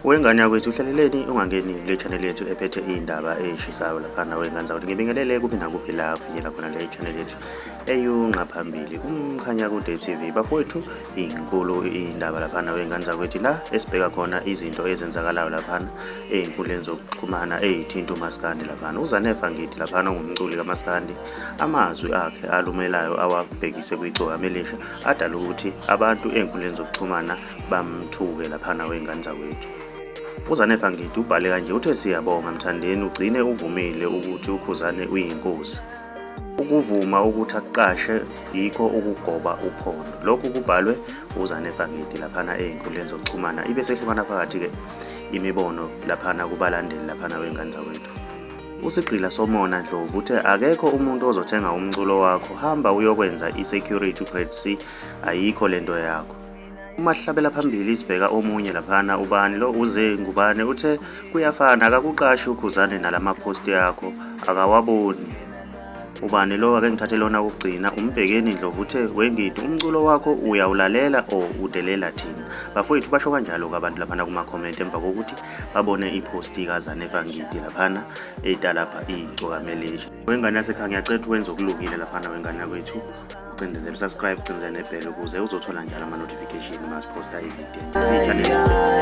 Wengane yakwethu, uhlaleleni ungangeni kule channel yethu ephethe iy'ndaba ey'shisayo laphana? Wengane zakwethu, ngibingelele kuphi nakuphi la ufinyela khona le channel yethu eyunqa phambili, uMkhanyakude TV. Bafowethu, inkulu iy'ndaba laphana, wengane zakwethu, la esibheka khona izinto ezenzakalayo laphana ey'nkundleni zokuxhumana ey'thinta umaskandi laphana. UZanefa Ngidi laphana, ongumculi kamaskandi, amazwi akhe alumelayo awabhekise kwiGcokama Elisha adala ukuthi abantu ey'nkundleni zokuxhumana bamthuke laphana, wey'ngane zakwethu. UZanefa Ngidi ubhale kanje, uthe, "Siyabonga Mthandeni, ugcine uvumile ukuthi uKhuzane uyinkosi. Ukuvuma ukuthi akuqashe yikho ukugoba uphondo." Lokhu kubhalwe uZanefa Ngidi laphana ey'nkundleni zokuxhumana. Ibe sehlukana phakathi-ke imibono laphana kubalandeli laphana, wey'ngane zakwethu. Usigqila Somona Ndlovu uthe, "Akekho umuntu ozothenga umculo wakho, hamba uyokwenza i-security grade C, ayikho lento yakho." Uma sihlabela phambili, sibheka omunye laphana, ubani lo? Uze Ngubane uthe, "Kuyafana, akakuqashi uKhuzane, nalama-post yakho akawaboni." Ubani lo? Ake ngithathe lona wokugcina, uMbhekeni Ndlovu uthe, "WeNgidi, umculo wakho uyawulalela or udelela thina?" Bafowethu, basho kanjalo-ke abantu laphana kuma-comment emva kokuthi babone i-post kaZanefa Ngidi laphana etalapha iGcokama Elisha. Wengane yasekhaya, ngiyacela ukuthi wenze okulungile laphana, wengane yakwethu, ucindezela u-subscribe, ucindezele ne-bell ukuze uzothola njalo ama-notification uma siphosta ividiyo nje. Siyi-channel.